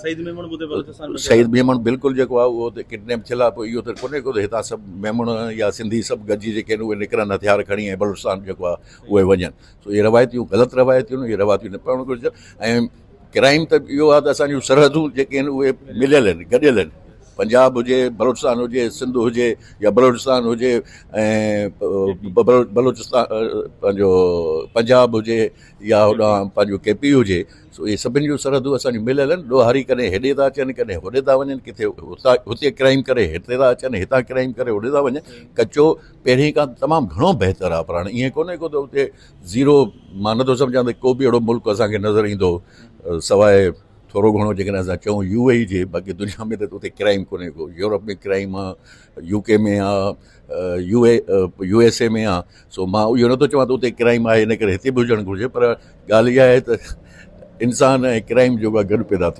سعيد ميمڻ به اتي بلوچستان ۾ سعيد ميمڻ بلڪل جيڪو آهي اهو ته ڪڊنيپ ٿيل آهي پوء اهو ته ڪونهي ڪو ته هتان سڀ ميمڻ يا سنڌي سڀ گڏجي جيڪي آهن اهي نڪرن هٿيار کڻي ۽ بلوچستان جيڪو آهي اهي وڃن. سو اهي روايتيون غلط روايتيون آهن، اهي روايتيون نه پڙهڻ گهرجن ۽ ڪرائيم ته اهو آهي ته اسان جون سرحدون جيڪي آهن اهي مليل آهن گڏيل آهن. پنجاب هجي، بلوچستان هجي، سنڌ هجي يا بلوچستان هجي ۽ بلوچستان پنهنجو پنجاب هجي يا هوڏانهن پنهنجو ڪي پي هجي سو اهي سڀني جون سرحدون اسان جون مليل آهن. ڏوهاري ڪڏهن هيڏي ٿا اچن ڪڏهن هوڏي ٿا وڃن، ڪٿي هتي ڪرائيم ڪري هتي ٿا اچن، هتان ڪرائيم ڪري هوڏي ٿا وڃن. ڪچو پهرين کان تمام گهڻو بهتر آهي پر هاڻي ائين ڪونهي ڪو ته اتي زيرو مان نٿو سمجهان ته ڪو به اهڙو ملڪ اسان کي نظر ايندو سواء ٿورو گهڻو جيڪڏهن اسان چئون يو اي اي جي، باقي دنيا ۾ ته اتي ڪرائيم ڪونهي ڪو. يورپ ۾ ڪرائيم آ، يو ڪي ۾ آ، يو اي يو ايس اي ۾ آ. سو مان اهو نٿو چوان ته اتي ڪرائيم آهي ان ڪري هتي به هجڻ گهرجي، پر ڳالهه اها آهي ته انسان ۽ ڪرائيم جو گڏ پيدا ٿيو.